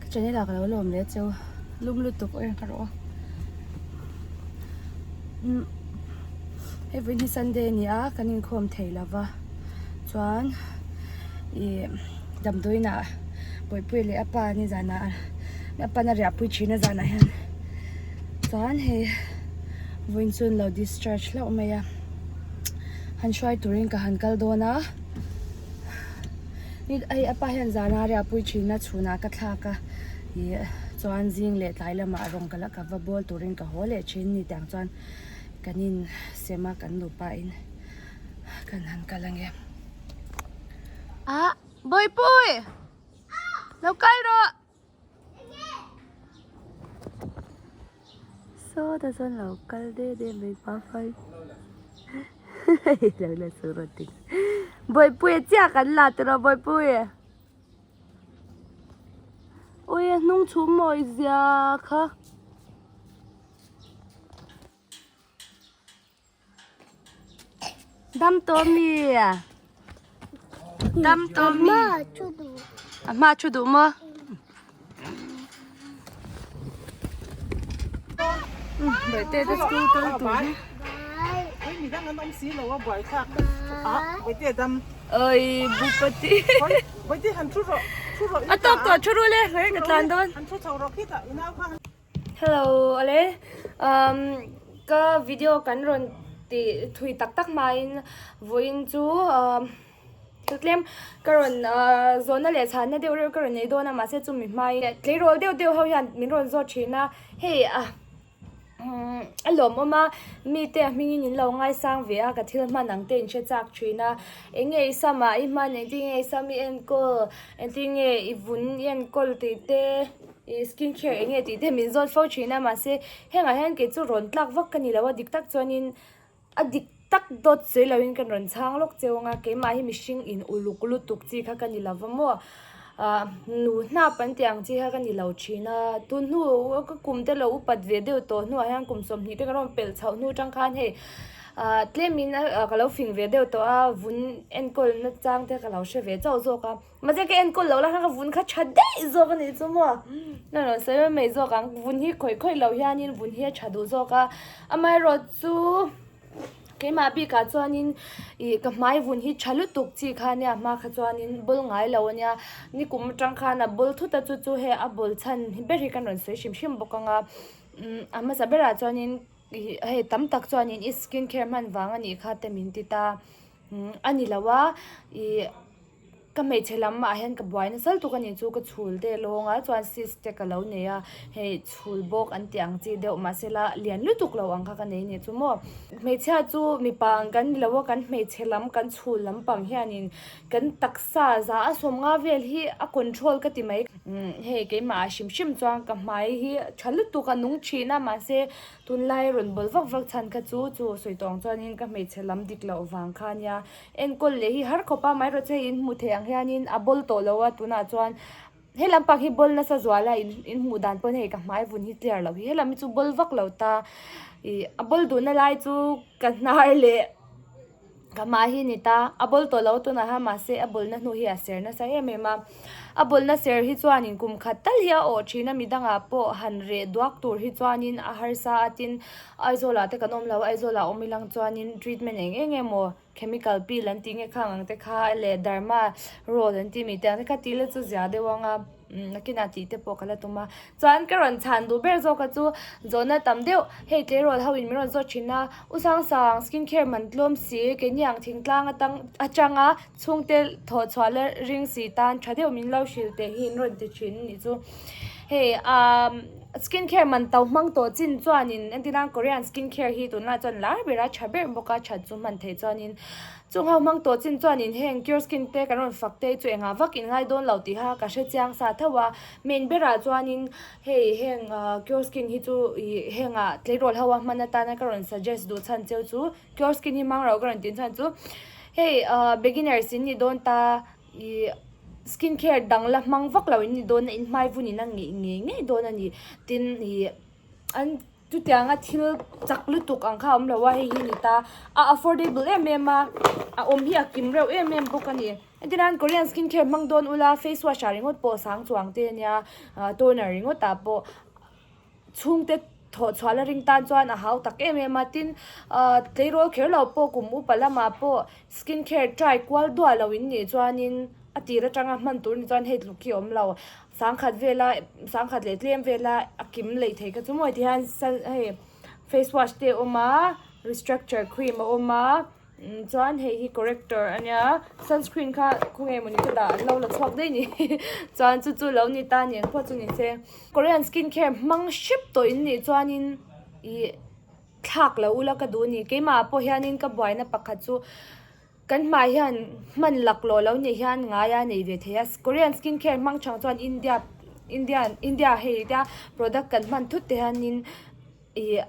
Channel ah ka lo lawm leh cheu lum lutuk aw ka rawh a umm hei vawiin hi sunday a ni a kan inkhawm thei lo va chuan ih damdawiin ah bawihpuia leh a pa nizan ah a pan a riahpui thin a zanah hian chuan hei vawiin chu an lo discharge hlauh mai a han hruai turin ka han kal dawn a. Hei a pa hian zana riahpui thin a chhunah ka thlak a ih chuan zing leh tlai lamah rawng ka la ka va bawl turin ka haw leh thin ni tiang chuan kan in sem a kan nupa in kan han kal ange. Ah Bawihpui! Lo kal rawh! Saw ta chuan lo kal de de mai pa fai hei lo la chu rawn ti bawihpuia chiah kan la tiraw bawihpuia ui a hnung chhum mawi zia kha. Dam tawh mi dam tawh mi a hma thu duh maw Bawihte te school kal tur hi oi bupati a tawk tawh thu ru le ka tlan dawn. Hello ale umm ka video kan rawn tih thui tak tak hmain vawiin chu umm thil tlem ka rawn ahh zawhna leh chhanna deuh reuh ka rawn nei dawn a mahse chumi hmain tleirawl deuh deuh ho hian min rawn zawt thin a hei ah umm a lawmawm a mite a hmingin in lo ngaisang ve a ka thil hman ang te in hre chak thin a eng nge i sam ah i hman engtin nge i sam i enkawl engtin nge i vun i enkawl tih te. Ih skin care eng nge tih te min zawt fo thin a mahse hengah hian kei chu rawn tlak vak ka ni lo a dik tak chuanin a dik tak dawt sawi loin ka rawn chhang lawk cheu ang a keimah hi mihring in uluk lutuk chi kha ka ni lo va maw ah nu hnap an tih ang chi kha ka ni lo thin a tun hnu ka kum te lo upat ve deuh tawh hnuah hian kum 20 te ka rawn pelh chhoh hnu atang khan hei ah tlemin ka lo fing ve deuh tawh a vun enkawl na chang te ka lo hre ve chauh zawk a. Mahse ka enkawl loh la kha ka vun kha tha daih zawk a nih chu maw. Na rawn sawi mai mai zawk ang, vun hi khawih khawih loh hianin vun hi a tha duh zawk a, amaherawh chu keimah bikah chuanin ih ka hmai vun hi tha lutuk chi kha ania hma kha chuanin bawl ngai lo ania, nikum atang khan a bawl thut a chu chu hei a bawl chhan ber hi kan rawn sawi hrim hrim bawk ang a, umm a hmasa berah chuanin ih hei tam tak chuanin i skin care hman vang a nih kha te min ti ta, umm a ni lo a ih. Ka hmeichhe lam ah hian ka buai nasa lutuk a ni chu ka chhul te lawng a chuan cyst te ka lo nei a hei chhul bawk an tih ang chi deuh mahse la lian lutuk lo ang kha ka nei a ni chu maw hmeichhia chu mipa ang kan ni lo a kan hmeichhe lam kan chhul lampang hianin kan taksa za a sawmnga vel hi a control ka ti mai hei keimah ah hrim hrim chuan ka hmai hi tha lutuk a nung thin a mahse tunlai rawn bawl vak vak chhan kha chu chu sawi tawh ang chuanin ka hmeichhe lam dik loh vang kha ania. Enkawl leh hi har khawp a, amaherawhchu chu hei in hmuh theih ang hianin a bawl tawh lo a tunah chuan he lampang hi bawl nasa zual a in in hmuh dan pawn hei ka hmai vun hi clear loh hi helam hi chu bawl vak lo ta ih a bawl duhna lai chu ka hnar leh ka hmai hi a ni ta a bawl tawh lo tunah hian mahse a bawlna hnu hi a ser nasa em em a a bawlna ser hi chuanin kum khat tal hi a awh thin a midangah pawh han reh duak tur hi chuanin a harsa a tin Aizawl ah te kan awm lo a Aizawl ah awm ilang chuanin treatment eng eng emaw chemical peel an tih nge khang ang te kha leh derma roll an tih mi te ang te kha tih la chu zia deuh ang a umm nakinah tih te pawh ka la tum a chuan ka rawn chhan duh ber zawk a chu zawhna tam deuh hei tleirawl ho in min rawn zawt thin a u Sangsang skin care man tlawm si keini ang thingtlang atang atanga chhungte thawh chhuah la ring si tan tha deuh min lo hrilh teh hi in rawn ti thin a nih chu hei umm skin care man to hmang tawh chin chuanin entir nan korean skin care hi tunlai chuan lar ber a tha ber bawk a that chu hman theih chuanin chung ho hmang tawh chin chuanin heng cure skin te kan rawn fak te hi chu engah vak in ngai dawn lo tih kha ka hre chiang sa tho a main berah chuanin hei heng ah cure skin hi chu ih heng ah tleirawl ho a hman atana ka rawn suggest duh chhan cheu chu cure skin hi hmang rau ka rawn tih chhan chu hei ah beginners in ni dawn ta. Ih skin care dang la hmang vak lo in ni dawn a in hmai vun in a ngeih ngei ngei dawn a ni tin ih an chutianga thil chak lutuk ang kha a awm lo a hei hi ni ta a affordable em em a a awm hi a kim reuh em em bawk a ni. Entirnan Korean skin care hmang dawn ula face wash ah ringawt pawh sang chuang te ania toner ringawt ah pawh chhungte thawh chhuah la ring tan chuan a hau tak em em a tin ah tleirawl kher lo pawh kum upa lamah pawh skin care try kual duah lo in nih chuanin a tir atanga hman tur ni chuan hei tluk hi a awm lo sangkhat vela sangkhat leh tlem vela a kim lei thei kha chu mawi ti hian hei face wash te a awm a restructure cream a awm a. Chuan hei hi corrector a nia sunscreen kha khawnge mawni ka dah an lo la chhuak daih ni chuan chu chu lo ni ta ni ang pawh chu ni se Korean skin care hmang hrep tawh in nih chuanin ih thlak lo ula ka duh a ni keimah ah pawh hianin ka buaina pakhat chu kan hmai hian hman laklawh lo nih hian ngai a nei ve thei a Korean skin care hmang chang chuan India India India hei tia product kan hman thut te hianin ih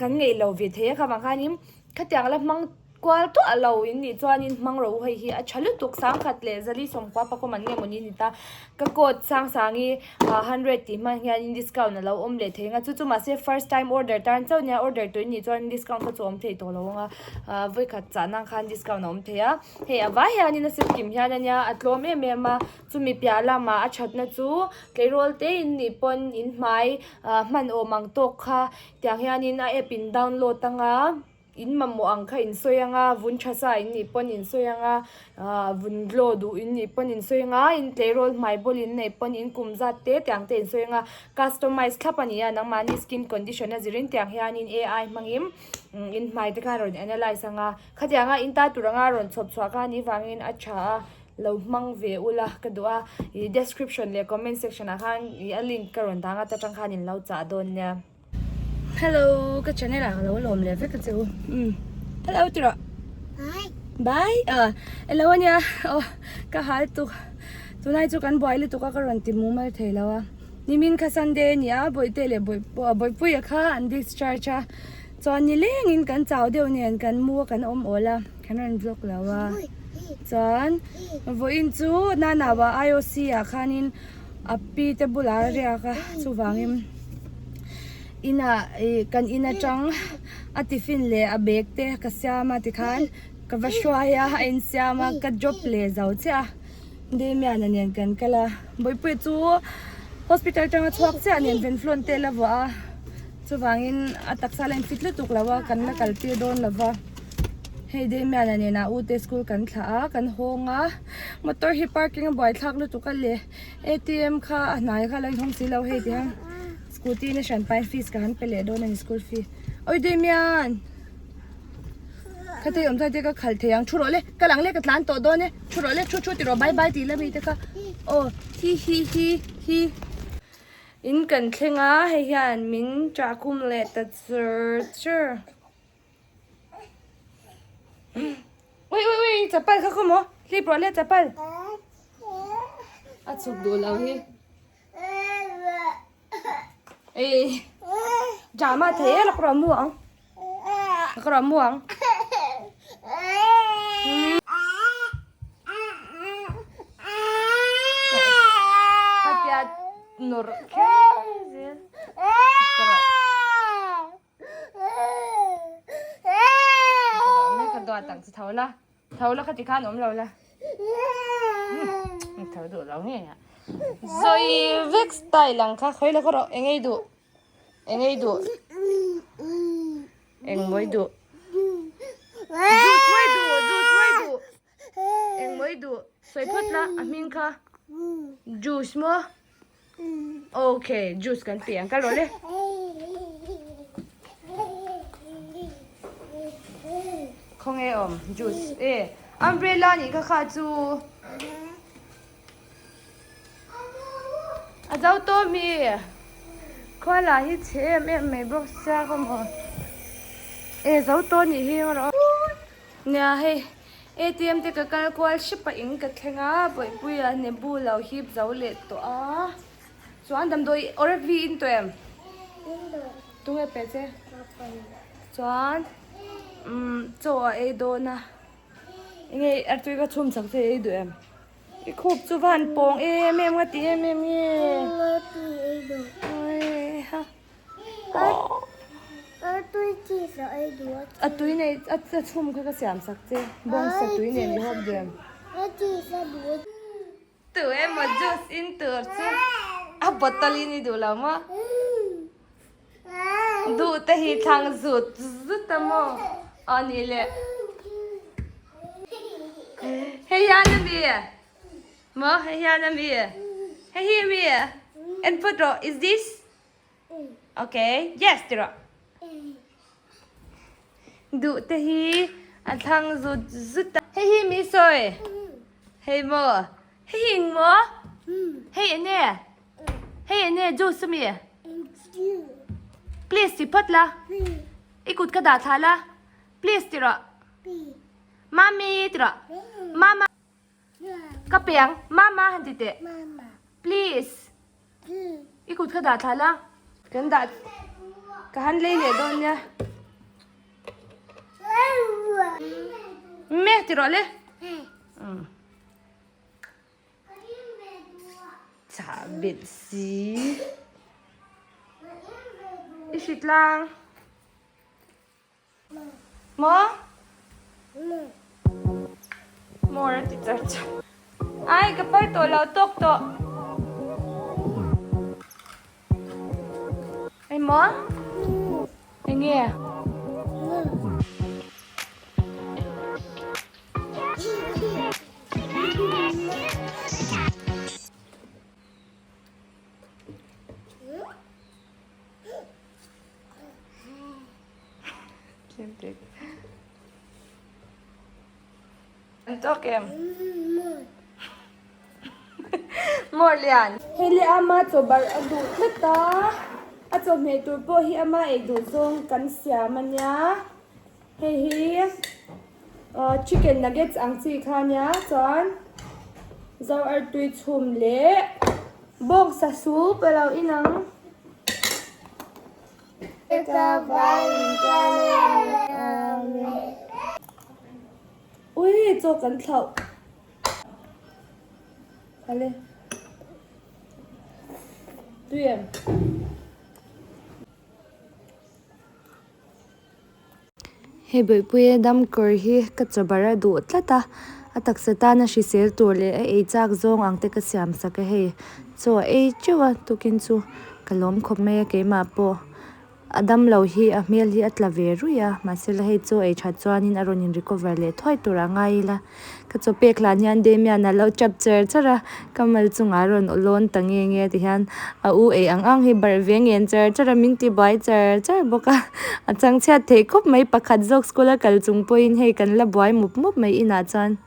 kan ngeih lo ve thei a kha vang khanin khatiang la hmang kual tuah lo in nih chuanin hmang rawh u hei hi a tha lutuk sangkhat leh zali sawmkua pakawm an nge mawni ni ta ka code sangsangi ah hundred tih hman hianin discount a lo awm leh thei ang a chu chu mahse first time order tan chauh nia order tawh in nih chuan discount kha chu a awm thei tawh lo ang a ah vawikhat chah nan khan discount a awm thei a hei a vai hianin a set kim hian ania a tlawm em em a chumi piah lamah a thatna chu tleirawl te in nih pawn in hmai ah hman awm ang tawk kha tiang hianin a app in download anga in mamawh ang kha in sawi anga vun tha sa in nih pawn in sawi anga ah vun glow duh in nih pawn in sawi anga in tleirawl hmai bawl in neih pawn in kum zat te tiang te in sawi anga customize thlap a ni a nangmahni skin condition a zirin tiang hianin A_I hmangin in hmai te kha a rawn analyse anga khatianga in ta tur anga a rawn chhawp chhuah kha a nih vangin a tha a. Lo hmang ve ula ka duh a, ih description leh comment section ah khan ih a link ka rawn dang a ta tang khan in lo chah dawn nia. Hello ka channel ah ka lo lawm leh vek a che u umm hello ti rawh bye bye ah elo ania aw ka hal tuk tunai chu kan buai lutuk a ka rawn ti mumal thei lo a nimin kha Sunday a ni a bawihte leh bawihpuia kha an discharge a chuan nilengin kan chau deuh nen kan mu a kan awm awl a. Kan rawn vlog lo a chuan vawiin chu Nanawa I_O_C ah khanin a pi te bulah a riak a chuvangin inah ih kan in atang a tiffin leh a bag te ka siam a tikhan ka va hruai a a insiam a ka drop leh zo chiah a Damian-a nen kan kal a Bawihpuia chu hospital atanga chhuak chiah nen venflon te la vuah a chuvangin a taksa la infit lutuk lo a kan la kal tir dawn lo va. Hei Damian-a nena u te school kan thlah a kan hawng a motor hi parking a buaithlak lutuk a le A_T_M kha a hnai kha a lo inhawng si lo hei ti hian scooty in a hran pahin fees ka han pe leh dawn a ni school fee awi Damian khatia awm chuan te ka khalh thei ang thu rawh le ka lang le ka tlan tawh dawn e thu rawh le thu thu ti rawh bye bye tih la mi te kha aw hi hi hi hi in kan thleng a hei hian min chah khum leh ta chur chur. Ui ui ui chapal kha khaw maw hlip rawh le chapal a chhuk duh lo hi ei drama thei e lak rawh mu ang lak rawh mu ang khatia nawrh kher zel. Ka duat ang chu tho la tho la khati khan awm lo la tho duh lo nge a zawi vek style ang kha khawi la khaw rawh eng ei duh eng ei duh eng mawi duh juice mawi duh juice mawi duh eng mawi duh sawi phawt la a hming kha juice maw. Okay, juice kan pe ang kal rawh le. Khawnge awm juice e umbrella nih kha kha chu a zo tawh mi khuala hi chhe em em mai bawk sia ka maw e zo tawh nih hi rawh Nia hei ATM te ka kal kual hrep a in ka thleng a Bawihpuia nebu lo hip zo leh tawh a chuan damdawi Orek V in tawh em? Tunge pe che? Chuan umm chaw a ei dawn a enge artui ka chhum chak che ei duh em? I khup chu va han pawng em em nga ti em em nge? Heiha. A tui nei a chhum kha ka siam sak che bawngsa tui nen i hawp duh em? Tu emaw juice in tur chu a bottle in i duh lo maw? Duh te hi thlang zut zut a maw? Aw nih le. Hei hian a mi? Maw hei hian a mi? Hei hi a mi? En phawt rawh, is this? Okay, yes ti rawh. Duh te hi a thlang zut zut a. Hei hi mi sawi. Hei maw. Hei hi eng maw? Hei enge? Hei enge juice ami? Please ti phawt la. I kut ka dah thla la. Please ti rawh. Mummy ti rawh. Mama. Ka piang. Mama han ti teh. Please. I kut kha dah thla la. Kan dah ka han lei leh dawn nia. Me ti rawh le. Chah belh si. I hrit lang. Maw? More a ti char char. Ai ka pal tawh lo tawk tawh. Ai maw? Enge? An tawk em? Mawr lian. Hei le ama chaw barh a duh tlat a, a chawhmeh tur pawh hi ama ei duh zawng kan siam a nia. Hei hi chicken nuggets ang chi kha a nia chuan zo artui chhum leh bawngsa soup a lo inang. Ui chaw kan thlauh. Hale. Tui em? Hei Bawihpuia dam kawr hi ka chaw bar a duh tlat a, a taksa tana hrisel tur leh a ei chak zawng ang te ka siam sak a hei chaw a ei teuh a tukin chu ka lawm khawp mai a keimah pawh a dam lo hi a hmel hi a tla ve ruih a mahse la hei chaw ei that chuanin a rawn in recover leh thuai tur a ngai ila. Ka chaw pek hlan hian Damian a lo tap cher cher a, ka mal chungah a rawn lawn ta nge nge ti hian a u ei ang ang hi barh ve ngen cher cher a, min ti buai cher cher bawk a, a changchhiat theih khawp mai pakhat zawk school a kal chung pawhin hei kan la buai mup mup mai inah chuan.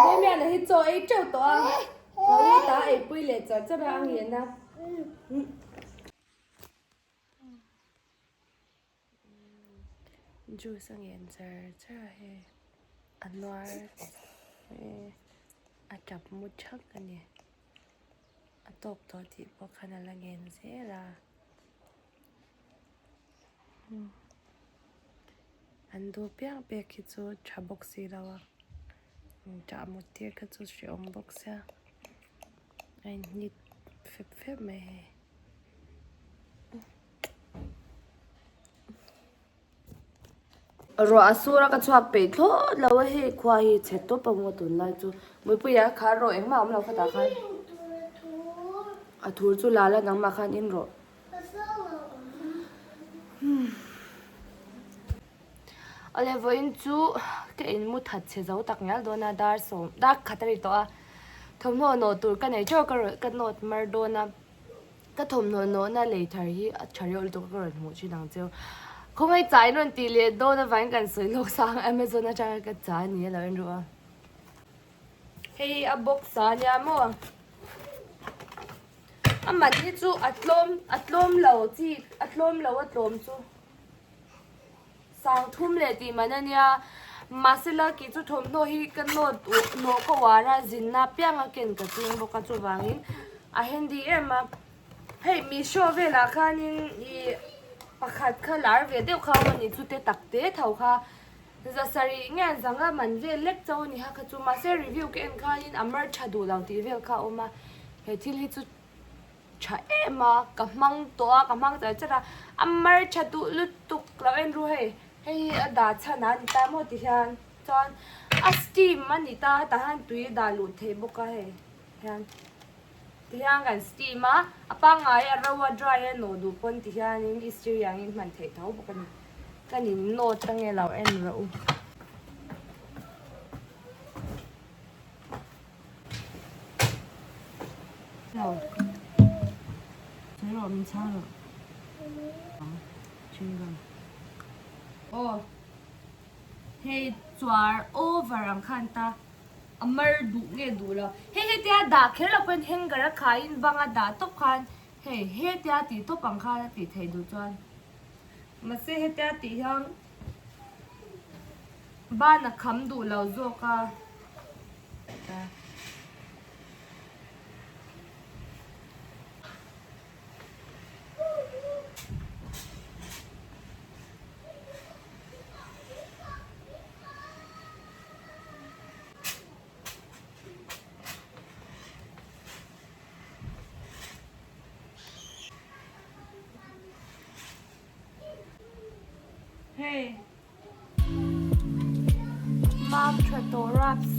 Damian-a hi chaw ei teuh tawh a, a u ta ei pui leh char char a a ngen a. Juice a ngen char char a hei a nuar a tap mu thak a ni. A tawk tawh tih pawh khan a la ngen zel a. An duh piang pek hi chu tha bawk si lo a ṭah mut tir kha chu hrehawm bawk sia a inhnit fep fep mai hei. Ruah a sur a ka chhuak peih thlawt lo a hei khua hi chhe tawp a maw tunlai chu Muipuia kha rawh engmah a awm lo khatah khan a thur chu la la nangmah khan in rawh. Awle vawiin chu ka in mu that chhe zo tak ngial dawn a dar sawm dar khat a ri tawh a thawmhnaw nawh tur ka nei teuh a ka rawn ka nawt mar dawn a ka thawmhnaw nawhna lei thar hi a tha reuh lutuk a ka rawn hmuh thin ang cheu khawngaih chah in rawn tih leh dawn avangin kan sawi lawk sang Amazon atanga ka chah a ni a lo en ru a hei hi a box a nia maw. A man hi chu a tlawm a tlawm lo chi a tlawm lo a tlawm chu sang thum leh tih man a nia mahse la kih chu thawmhnaw hi ka nawt uh nawh ka uar a zinna apiang a ken ka ching bawk a chuvangin a handy em a hei Meesho velah khanin ih pakhat kha lar ve deuh kha a awm a ni chute tak te tho kha. Zasarih nge an zanga man vel lek chauh a ni kha kha chu mahse review ka en khanin a mar tha duh lo tih vel kha a awm a, he thil hi chu tha em a, ka hmang tawh a, ka hmang char char a, a mar tha duh lutuk lo en ru hei, hei hi a dah chhan a ni ta maw ti hian chuan a steam a ni ta tah hian tui a dah luh theih bawk a hei hian. Tihian kan steam a, a pangngai a ro a dry a nawh duh pawn tihianin istiri angin hman theih tho bawk a ni. Kan in nawt ange lo en rawh u. Lo. Sawi rawh min chhang rawh. Chewing gum. Aw. Hei chuar over ang khan ta. A mar duh nge duh lo. Hei hetia dah kher lo pawhin hanger a khaiin banga dah tawp khan hei hetia tih tawp ang khan a tih theih duh chuan mahse hetia tih hian ban a kham duh lo zawk a. Hey. Mam tha tawh raps.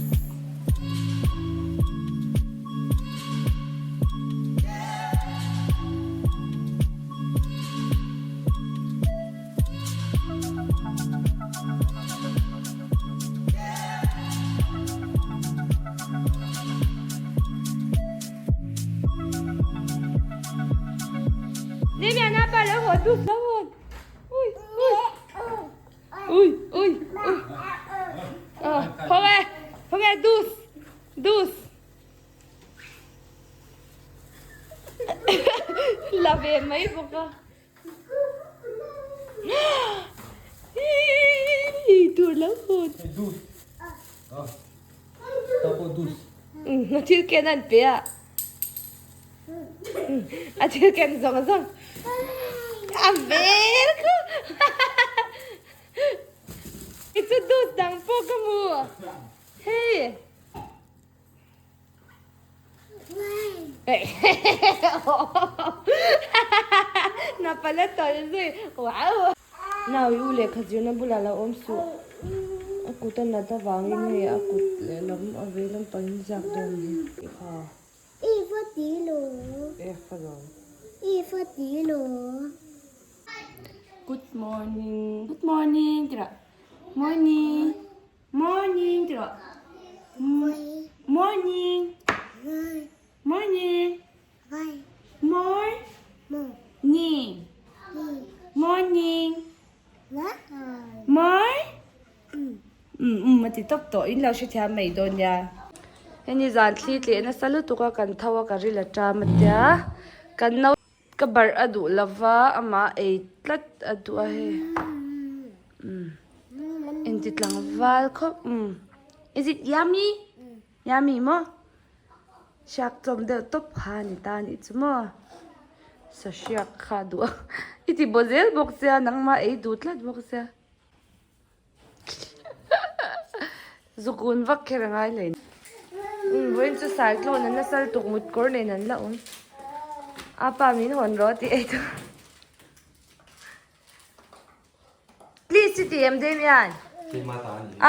Damian apa lo haw tu lo haw ui ui ui ui ui haw e haw e dus dus la ve mai bawk a. Tur lo hun. A thil ken an pe a. A thil ken zawng zawng. A vel khu. I chu dus dang pawh ka hmu. Hei. Napala tawi zui wow. Nau i u lehkha zirna bulah lo awm suh. A kut a nat avangin hei a kut lehlam a vei lampangin ziak dawn a ni. I va ti lo. I va ti lo. Good morning, good morning ti rawh. Morning. Morning ti rawh. Morning. Morning. Mor. Ning. Morning. Mor. Um um a ti tawp tawh in lo hrethiam mai dawn nia. Heni zan thli tleh nasa lutuk a kan tho a ka ril a ṭam a tia kan no ka barh a duh lova amah ei tlat a duh a hei. Um inti tlangval khawp um is it yummy yummy maw hriak tlawm deuh tawp kha a ni ta a nih chu maw sa hriak kha a duh a i ti baw zel bawk sia nangmah ei duh tlat bawk sia zukun vak kher a ngai hle um vawiin chu cyclone an nasa lutuk mut kawr nen an la awm a pa min hawn rawh tih ei tur. Please chi ti em Damian?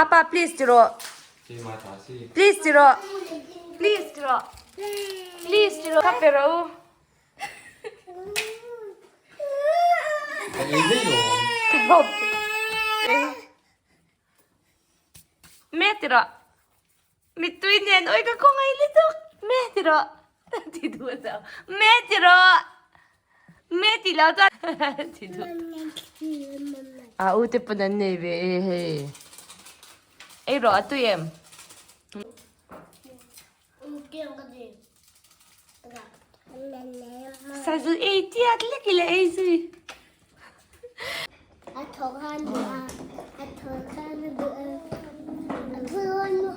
Apa please ti rawh. Please ti rawh. Please ti rawh. Please ti rawh. Ka pe rawh u. Me ti rawh. Mittui nen oi ka khawngaih lutuk me ti rawh ti duh lo me ti rawh me ti lo chuan ti duh a u te pawn an nei ve e hei ei rawh a tui em sazu ei tiat lek ila ei zui A tho khan duh a, a tho khan duh a, a tho a tho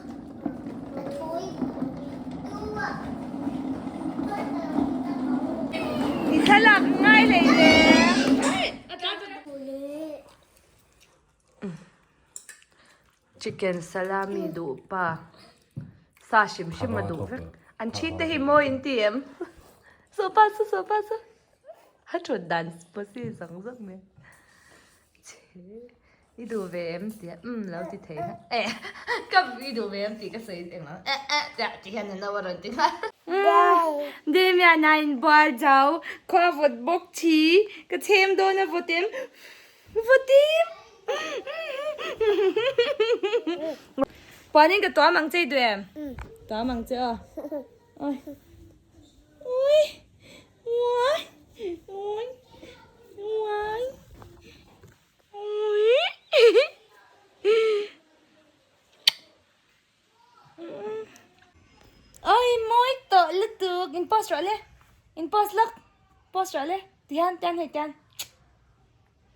I thlalak ngai lei le. Chicken salami duh pa sa hrim hrim a duh vek. An thi te hi mawi in ti em? Sawpa chu sawpa chu a thut dan posi zawng zawng mai. Chhe i duh ve em tia umm lo ti thei kha eh ka i duh ve em tih ka sawi eng lo eh eh tia ti hian a no a rawn ti nghal. Damian a inbual zau khua vawt bawk thi ka chhem dawn a vawt em vawt em Puanin ka tuam ang che i duh em? Tuam ang che aw. Oi. Oi. Oi. Oi. Oi. Oi. Oi, mawi tawh lutuk. In post rawh le. In post lawk. Post rawh le. Tihian, tian hei tian.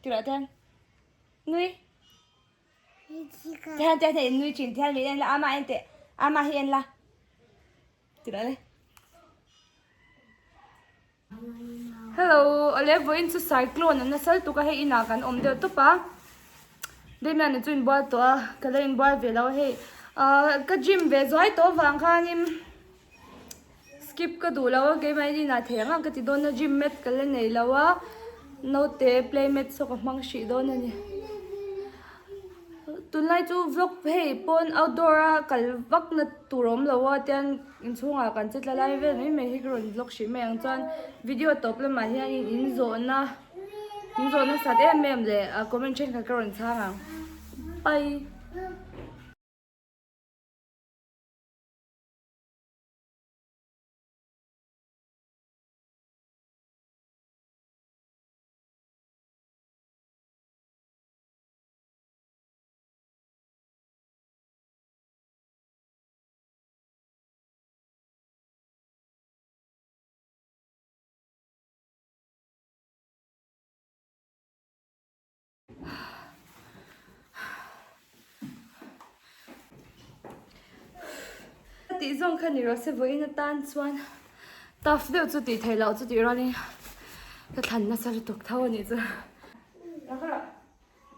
Ti rawh tian. Nui. Tihian tian hei nui thin. Tihian min en la. Ama en teh. Ama hi en la. Ti rawh le. Hello, awle vawiin chu cyclone an nasa lutuk a hei inah kan awm deuh tawp a Damian-a chu inbual tawh a ka la inbual ve lo a hei ahh ka gym ve zuai tawh avang khanin skip ka duh lo a keimah inah thei ang ang ka ti dawn a gym mat ka la nei lo a naute play mat saw ka hmang hrih dawn a ni. Tunlai chu vlog hei pawn outdoor a kal vak na tur a awm lo a tian inchhungah kan che tla lai vel mai mai hi ka rawn vlog hrih mai ang chuan video tawp lamah hianin in zawhna in zawhna sat em em leh comment thenkhat ka rawn chhang ang bye. Tih zawng kha ni rawh se vawiin atan chuan tough deuh chu tih theih loh chu tih rualin ka thlan nasa lutuk tho a nih chu.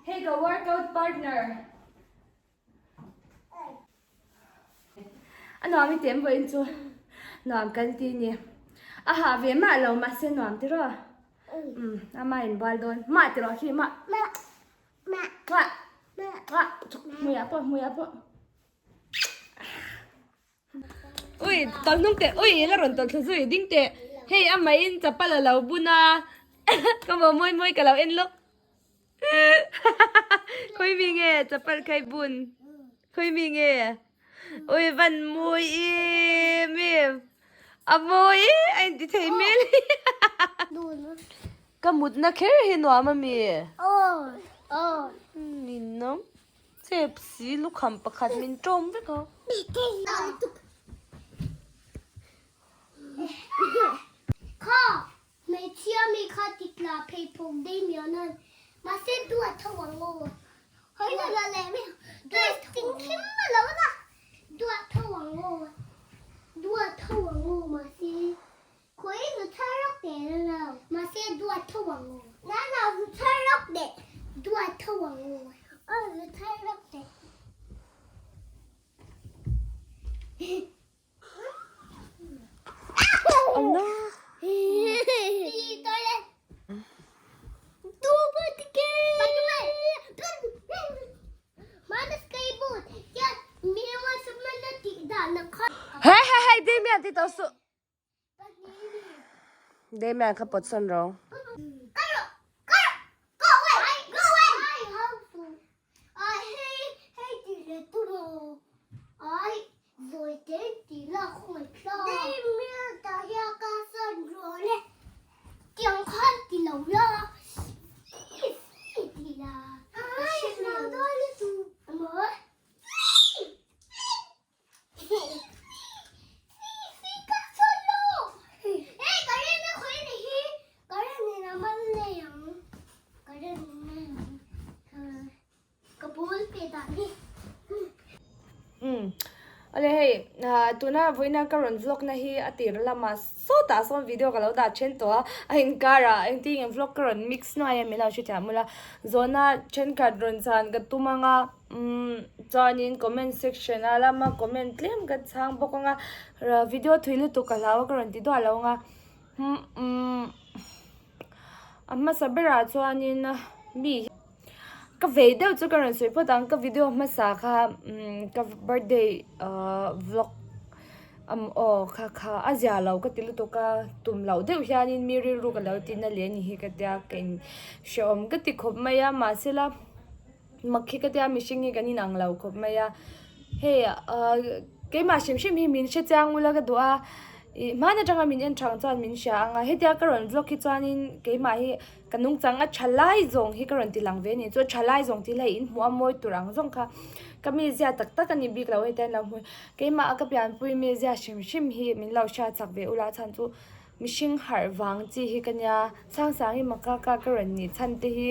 Hei ka workout partner. A nuam i tem vawiin chu nuam kan ti ni. A hah ve mah lo mahse nuam ti rawh. Um ama in bual dawn. Mah ti rawh khi mah. Mah. Mah. Mah. Mah. Hmuiah pawh hmuiah pawh. Ui tawlh hnung teh ui la rawn tawlh thla zui ding teh hei a maiin chapal a lo bun a ka maw mawi mawi ka lo en lawk khawi mi nge chapal khai bun khawi mi nge ui van mawi em em a mawi a inti thei hmel ka mutna kher hi nuam ami ninawm. Chep si lukham pakhat min tawm vek a. Kha hmeichhia mi kha ti tla phei phawk dei mian a mahse duat tho ang aw hawi la la leh mi duat ting khim a lo la duat tho ang aw duat tho ang aw mahse khawi zu thar rawk teh la lo mahse duat tho ang aw na na zu thar rawk teh duat tho ang aw aw zu thar rawk teh. Hei hei hei Damian ti tawh suh. Damian kha pawt sawn rawh. Awle hei tuna vawiina ka rawn vlog na hi a tir lamah sawtah sawn video ka lo dah then tawh a, a inkarah engtin nge vlog ka rawn mix nuai a min lo hrethiam ula, zawhna thenkhat rawn chhan ka tum ang a umm chuanin comment section a lama comment tlem ka chhang bawk ang a, video thui lutuk ka hlau a ka rawn ti duah lo ang a umm a hmasa berah chuanin mi Ka vei deuh chu ka rawn sawi phawt ang, ka video hmasa kha umm ka birthday ahh vlog am aw kha kha a zia lo ka ti lutuk a, tum loh deuh hianin mi rilru ka lo ti na leh a ni hi ka tia ka in hrehawm ka ti khawp mai a mahsela mak hi ka tia mihring hi kan inang lo khawp mai a hei ahh keimah hrim hrim hi min hre chiang ula ka duh a ih hman atanga min en thang chuan min hria ang a hetia ka rawn vlog hi chuanin keimah hi. Ka nungchang a tha lai zawng hi ka rawn ti lang ve a ni. Chuan tha lai zawng tih hi in hmuh a mawi tur ang zawng kha ka mizia tak tak a ni bik lo hei te an lo hmu. Keimah a ka pianpui mizia hrim hrim hi min lo hriat chak ve ula chhan chu mihring harh vang chi hi ka nia. Sangsang hi makaka ka rawn nih chhan te hi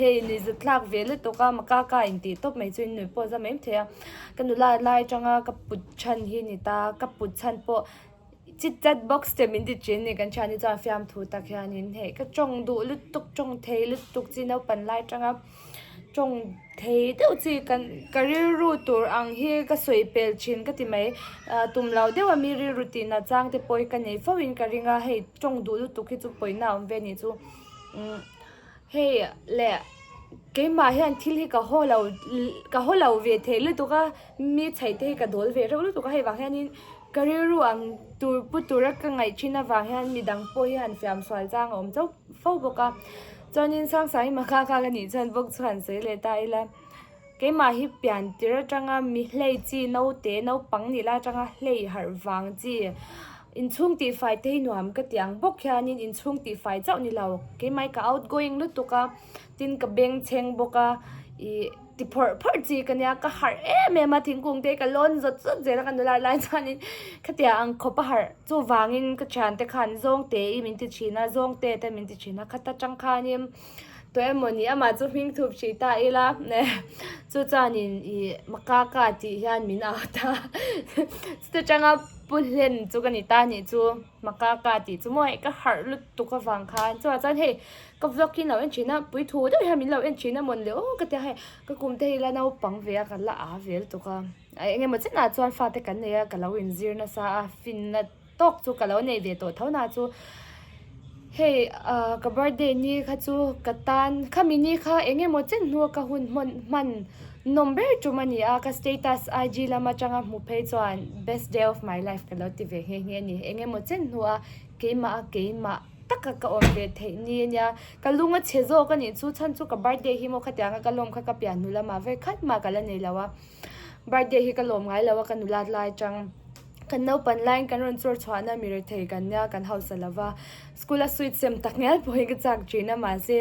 hei nuihzat thlak ve lutuk a makaka intih tawp mai chu in nuih pawh za mai thei a. Ka nula lai atanga ka put chhan hi ni ta, ka put chhan pawh Chit chat box te min ti thin ni kan thian hi chuan fiamthu tak hianin hei ka tawng duh lutuk tawng thei lutuk chi naupang lai atanga tawng thei deuh chi kan ka rilru tur ang hi ka sawi pel thin ka ti mai ah tum loh deuh a mi rilru tih nat chang te pawh hi ka nei fo in ka ring a hei tawng duh lutuk hi chu pawina a awm ve a nih chu umm. Hei leh keimah hian thil hi ka haw lo ka haw lo ve thei lutuk a mi chheih te hi ka dawl ve reuh lutuk a hei vang hianin ka rilru ang tur pu tura ka ngaih thin avang hian midang pawh hi han fiam sual chang a awm chauh fo bawk a chuanin Sangsangi makaka ka nih chuan bawk chu han sawi leh ta ila keimah hi pian tir atanga mi hlei chi naute naupang nih lai atanga hlei harh vang chi. Inchhung tihfai te hi nuam ka ti ang bawk hianin inchhung tihfai chauh ni lo keimah ka outgoing lutuk a tin ka beng chheng bawk a ih ti phawrh phawrh chi ka nia ka harh em em a thingkung te hi ka lawn zawt zawt zel a ka nula lai chuanin khatiang ang khawp a harh chuvangin ka thiante khan zawngte i min ti thin a zawngte te min ti thin a khata tang khanin tawh emaw ni amah chu hming thup hrih ta ila chu chuanin ih makaka tih hian min au ta chuta tanga pu hlen chu ka ni ta nih chu makaka tih chu maw hei ka harh lutuk avang khan chuvang chuan hei ka vlog hi an lo en thin a puithu deuh hian min lo en thin a mawn le aw ka tia hei ka kum te hi la naupang ve a ka la a ve lutuk a eng emaw chenah chuan fate kan nei a ka lo inzir nasa a finna. tawk chu ka lo nei ve tawh tho na chu hei ah ka birthday ni kha chu ka tan khami ni kha eng emaw chen hnua ka hun hman hman nawm ber tum a ni a ka status IG lam atanga hmu phei chuan best day of my life ka lo ti ve nghe nghe a ni eng emaw chen hnua keimah a keimah taka ka awm ve theih ni a nia ka lung a chhe zawk a nih chu chhan chu ka birthday hi maw khatiang a ka lawm kha ka pian hnu lamah vek khat mah ka la nei lo a birthday hi ka lawm ngai lo a ka nulat lai atang. Kan naupan laiin kan rawn chawr chhuahna mi rethei kan nia kan hausa lova, school a sweet sem tak ngial pawh hi ka chak thin a mahse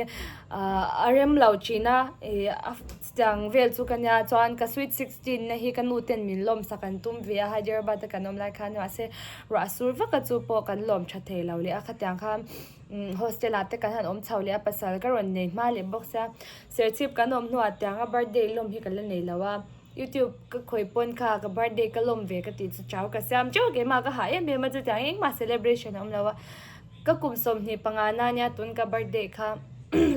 ahh a rem lo thin a ih a chutiang vel chu ka nia chuan ka sweet 16 na hi ka nu ten min lawm sak an tum ve a Hyderabad a kan awm lai khan mahse ruah sur vak a chu pawh kan lawm tha thei lo leh a khatiang khan umm hostel ah te kan han awm chho leh a pasal ka rawn nei hma leh bawk sia serchhip kan awm hnuah tiang a birthday lawm hi ka la nei lo a. Youtube ka khawi pawn kha ka birthday ka lawm ve ka tih chu chau ka siam teuh keimah ka hah em em a chutiang engmah celebration a awm lo a ka kum 25 na ania tun ka birthday kha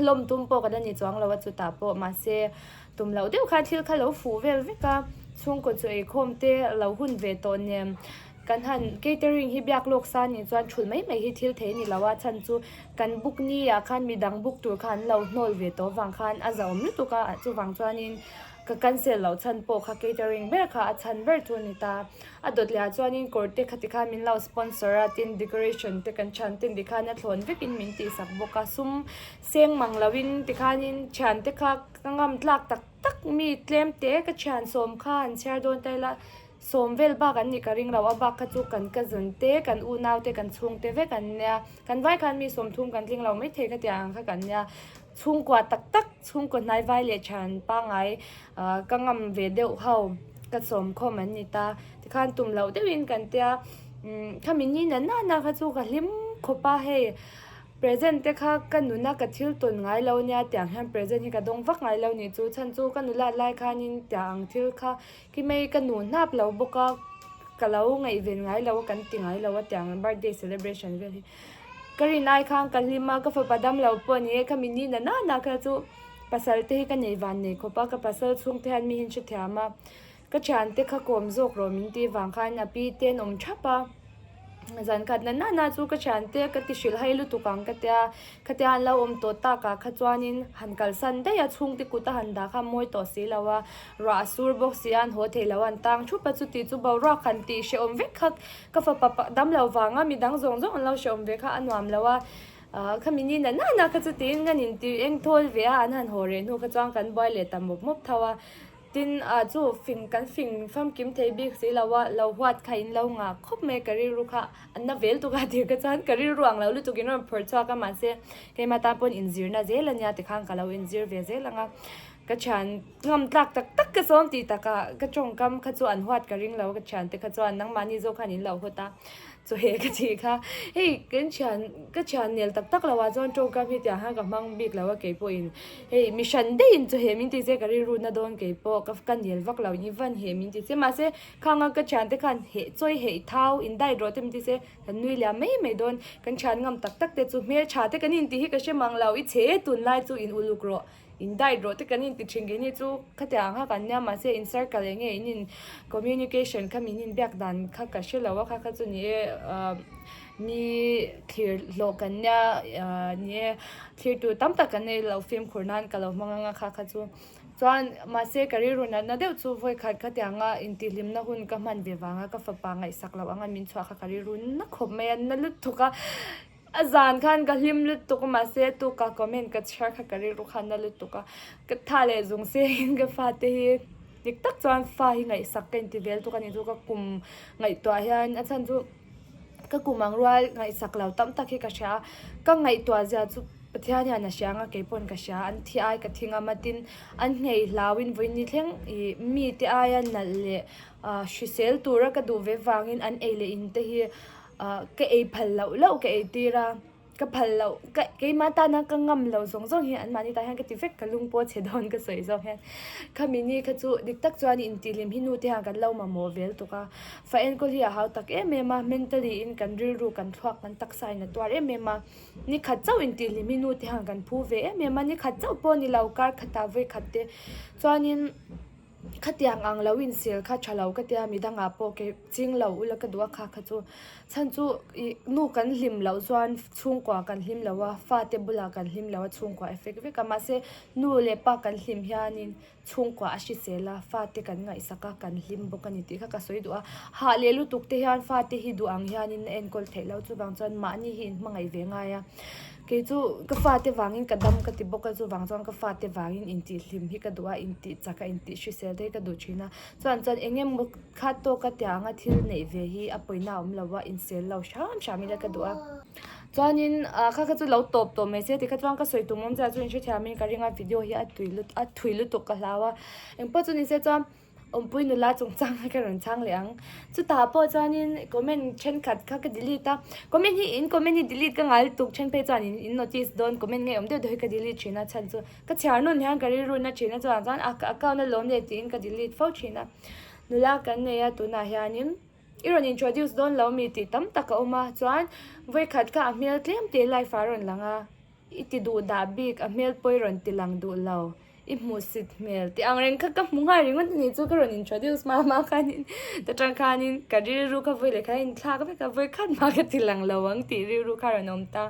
lawm tum pawh ka la ni chuang lo a chutah pawh mahse tum loh deuh khan thil kha lo fuh vel vek a chhungkaw chu eikhawm te lo hun ve tawh nen kan han catering hi biak lawk sa nih chuan thulh mai mai hi thil thei a ni lo a chhan chu kan book ni ah khan midang book tur kha an lo hnawl ve tawh avang khan a zahawm lutuk a chuvang chuanin. Ka cancel loh chhan pawh kha catering ber kha a chhan ber chu a ni ta. A dawt leh ah chuanin kawr te khati khan min lo sponsor a, tin decoration te kan thian ten tikhan a thlawn vekin min tihsak bawk a, sum seng mang loin tikhanin thian te kha ka ngam tlak tak tak mi tlem te ka thian sawm kha an chhiar dawn ta ila sawm vel bak an nih ka ring lo a bak kha chu kan cousin te kan unau te kan chhungte vek an nia kan vai khan mi sawmthum kan tling lo maithei khatiang ang kha kan nia. Chhungkua tak tak, chhungkaw hnaivai leh thian pangngai ka ngam ve deuh ho ka sawm khawm an ni ta. Tikhan tum loh deuhin kan tia khami ni na na na kha chu ka hlim khawp a, hei present te kha ka nuna ka thil tawn ngai lo nia tiang hian present hi ka dawng vak ngai lo nih chu. Chhan chu ka nulat lai khanin tiang ang thil kha ki mai ka nu hnap lo bawk a. ka lo ngaihven ngai lo a kan ti ngai lo a tiang birthday celebration vel hi ka rin ai khan ka hlim a ka fapa damlo pawh a ni e khami ni na na kha chu pasal te hi ka nei van nei khawp a ka pasal chhung te hian mi hi an hrethiam a ka thiante kha kawm zawk rawh min tih vang khan a pi te an awm thap a zan khat na na na chu ka thiante ka ti hrilh hai lutuk ang ka tia khatia an lo awm tawh takah kha chuanin han kalsan daih a chhungte kut a han dah kha a mawi tawh si lo a ruah a sur bawk si a an haw thei lo a an tang thup a chuti chu boruak han tih hrehawm vek kha ka fapa damlo vanga midang zawng zawng an lo hrehawm ve kha a nuam lo a ah khami ni na na na kha chu tiin kan inti eng thawl ve a an han haw reh hnu kha chuan kan buai leh ta mawp mawp tho a. Tin, ah chu fing kan fing famkim thei bik si lo a, lo huat kha in lo ngah khawp mai ka rilru kha a na vel tuk a tir ka chuan ka rilru ang lo lutuk in rawn phawrh chhuak a mahse keimah tan pawn inzirna zel a nia tikhan ka lo inzir ve zel ang a, ka thian ngam tlak tak tak ka sawm tih takah ka tawngkam kha chu an huat ka ring lo a ka thiante kha chuan nangmahni zawk khan in lo hawt a. Chu he ka tih kha hei kan thian ka thian nel tak tak lo ah chuan tawngkam hi tiang hian ka hmang bik lo a keipawhin hei mi hran daihin chu he min ti che ka rilru na dawn keipawh ka ka nel vak lo i van he min ti che mahse khang a ka thian te khan heh chawi heh thau in diet rawh te min ti che kan nui liam mai mai dawn kan thian ngam tak tak te chu hmeltha te kan intih hi ka hre mang lo i chhe tunlai chu in uluk rawh. In diet rawh te kan inti thin kei ni chu khatiang ang kha kan nia mahse in circle eng nge in in communication kha min inbiak dan kha ka hre lo a kha kha chu ni e ah mi thlir hlawh kan nia ah ni e thlir tur tam tak kan nei lo fimkhur nan ka lo hmang ang a kha kha chu chuan mahse ka rilru natna deuh chu vawikhat khatiang a intihhlimna hun ka hman ve vanga ka fapa ngaihsak loh anga min chhuah kha ka rilru na khawp mai a na lutuk a. A zan khan ka hlim lutuk a mahse tuka comment ka chhiar kha ka rilru khan na lutuk a, ka tha leh zung se in ka fate hi dik tak chuan fa hi ngaihsak ka inti vel tuk a ni chu ka kum ngaihtuah hian a chhan chu ka kum ang rual ngaihsak lo tam tak hi ka hria a, ka ngaihtuah zia chu Pathian hian a hria ang a keipawn ka hria an thi ai ka thi ngam a tin an nghei hlau in vawiin ni thleng ih mite aia nalh leh ah hrisel tura ka duh ve vangin an ei leh in te hi. Ah ka ei phal loh loh ka ei tir a, ka phal loh ka keimah tana ka ngam loh zawng zawng hi anmahni tah hian ka ti vek ka lung pawh a chhe dawn ka sawi zawk hian khami ni kha chu dik tak chuan intihhlim hi nu te hian kan lo mamawh vel tuk a, fa enkawl hi a hau tak em em a mentally in kan rilru kan thluak kan taksa in a tuar em em a, ni khat chauh intihhlim hi nu te hian kan phu ve em em a, ni khat chauh pawh ni lo kar khatah vawi khat te chuanin. Khatiang ang lo insil kha tha lo ka tia midangah pawh kei ching lo ula ka duh a kha kha chu chhan chu ih nu kan hlim loh chuan chhungkua kan hlim lo a fate bulah kan hlim lo a chhungkua effect vek a mahse nu leh pa kan hlim hianin chhungkua a hrisel a fate kan ngaihsak a kan hlim bawk a ni tih kha ka sawi duh a hah leh lutuk te hian fate hi duh ang hianin a enkawl theih loh chuvang chuan mahni hi inhmangaih ve ngai a. Kei chu ka fate vangin ka dam ka ti bawk a, chuvang chuan ka fate vangin intihhlim hi ka duh a, intih chak a, intih hrisel te hi ka duh thin a. Chuan chuan eng emaw kha tawka tianga thil neih ve hi a pawina a awm lo a, insel lo hram hram ila ka duh a. Chuanin ah kha kha chu lo tawp tawh mai se tikha chuan ka sawi tum awm chiah chu inhrethiamin ka ring a, video hi a tui lut a thui lutuk ka hlau a. Engpawh chu ni se chuan. Awmpui nula chungchang kha ka rawn chhang leh ang. Chutah pawh chuanin comment thenkhat kha ka delete a, comment hi in comment hi delete ka ngai lutuk then phei chuan in notice dawn comment ngei awm deuh deuh hi ka delete thin a chhan chu ka chhiar nun hian ka rilru na thin a chuvang chuan a account a lawm leh tiin ka delete fo thin a. Nula kan nei a tunah hianin i rawn introduce dawn lo mi tih tam tak a awm a chuan vawikhat kha a hmel tlem te live ah a rawn lang a i ti duh dah bik a hmel pawh i rawn ti lang duh lo. I hmuh sit hmel tih ang reng kha ka hmu nghal ringawt a ni chu ka rawn introduce hma hma khanin ta tang khanin ka rilru kha vawi leh kha inthlak vek a vawi khat hma ka ti lang lo ang tih rilru kha a rawn awm ta.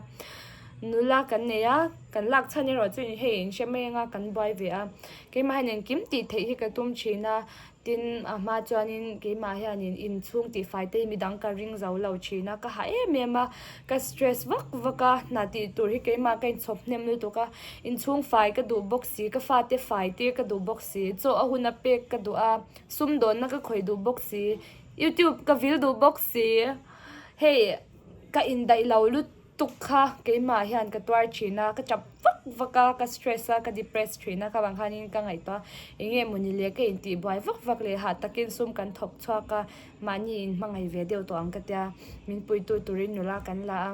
Nula kan nei a kan lak chhan erawh chu hei in hre mai anga kan buai ve a keimah hian engkim tih theih hi ka tum thin a. Tin, a hma chuanin keimah hianin inchhung tihfai te hi midang ka ring zo lo thin a, ka hah em em a, ka stress vak vak a, hna tih tur hi keimah ka inchhawp hnem lutuk a, inchhung fai ka duh bawk si, ka fate fai tir ka duh bawk si, chaw a hun a pek ka duh a, sumdawnna ka khawih duh bawk si, youtube ka vil duh bawk si, hei ka indaih lo lutuk. Tuk kha keimah hian ka tuar thin a, ka chap vak vak a, ka stress a, ka depress thin a, kha vang khanin ka ngaihtuah a, eng nge mawni le ka intih buai vak vak leh hah takin sum kan thawk chhuak a, mahni in hmangaih ve deuh tawh ang ka tia, min puitu turin nula kan la a.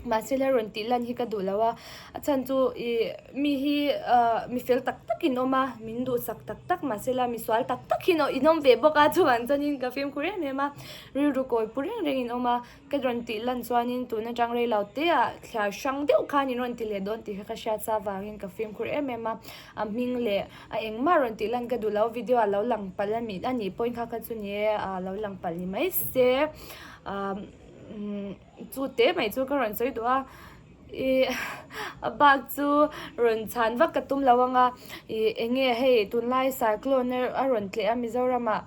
Mahse la rawn tih lan hi ka duh lo a, a chhan chu ih mi hi ah mi fel tak tak in awm a, min duhsak tak tak mahse la misual tak tak hi in awm ve bawk a, chuvang chuanin ka fimkhur em em a, rilru kawi pu reng reng in awm a, ka rawn tih lan chuanin tun atang rei lo te ah thliar hrang deuh khan in rawn ti leh dawn tih kha ka hriat sa vangin ka fimkhur em em a, a hming leh a engmah rawn tih lan ka duh lo, video ah lo lang palh a nih pawhin kha kha chu ni e ah lo lang palh ni mai se ah. Chu te mai chu ka rawn sawi duh a, ih a bak chu rawn chhan vak ka tum lo ang a, ih eng nge hei tunlai cyclone a rawn tleh a Mizoram ah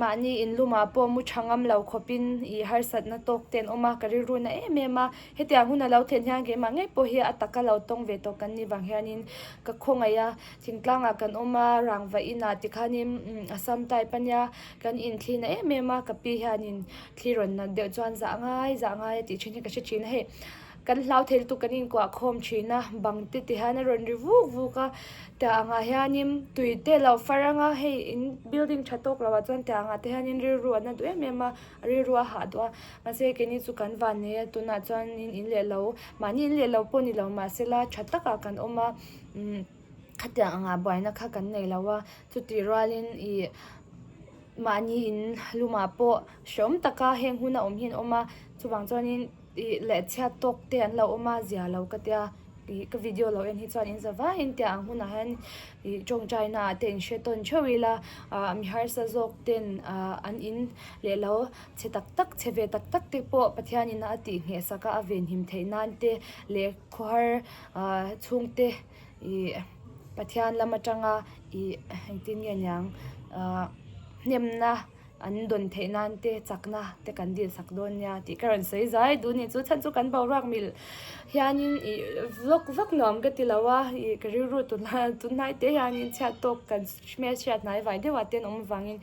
mahni in lumah pawh mu tha ngam lo khawpin ih harsatna tawk te an awm a, ka rilru na em em a, hetiang hun a lo thlen hian keimah ngei pawh hi a taka lo tawng ve tawh kan nih vang hianin ka khawngaih a, thingtlangah kan awm a, rangva inah tikhanin Assam type a nia kan inthli na em em a, ka pi hianin Thli rawn nat deuh chuan zah ngai zah ngai a tih thin hi ka hre thin a hei kan hlau thei lutuk kan inkuah khawm thin a bang te ti hian a rawn ri vuk vuk a tiah angah hianin tui te lo far anga hei in building tha tawk loh ah chuan tiah angah te hianin rilru a na duh em em a rilru a hah duh a mahse keini chu kan van nei a tunah chuanin in leh lo mahni in leh lo pawh ni lo mahsela tha takah kan awm a umm khatiang angah buaina kha kan nei lo a chutih rualin ih. Mahni in lumah pawh hreawm taka heng hun a awm hi an awm a, chuvang chuanin ih leh chhiat tawk te an lo awm a zia lo ka tia ih ka video lo en hi chuan in za vaiin tia ang hunah hian ih tawngtai na ah te in hre tawn theuh ila ah mi harsa zawk ten ah an in leh lo chhe tak tak chhe ve tak tak te pawh Pathian in a tih ngheh sak a a venhim theih nan te leh khawhar ah chhungte ih Pathian lam atanga ih engtin nge niang ah hnemna an dawn theih nan te chakna te kan dil sak dawn nia tih ka rawn sawi zai duh ni chu chhan chu kan boruak mil hianin ih vlog vak nuam ka ti lo a ih ka rilru tunlai tunlai te hianin chhiat tawk kan hmelhriat hnai vai deuh ah te an awm avangin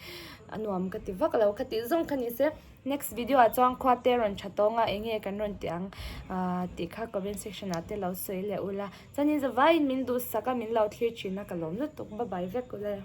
a nuam ka ti vak lo ka tih zawng kha ni se. Next video ah chuan khua te rawn tha tawng a eng nge kan rawn tih ang ah tih kha comment section ah te lo sawi leh ula. Chuanin zavaiin min duhsak a min lo thlir thin a ka lawm lutuk bye bye vek ule.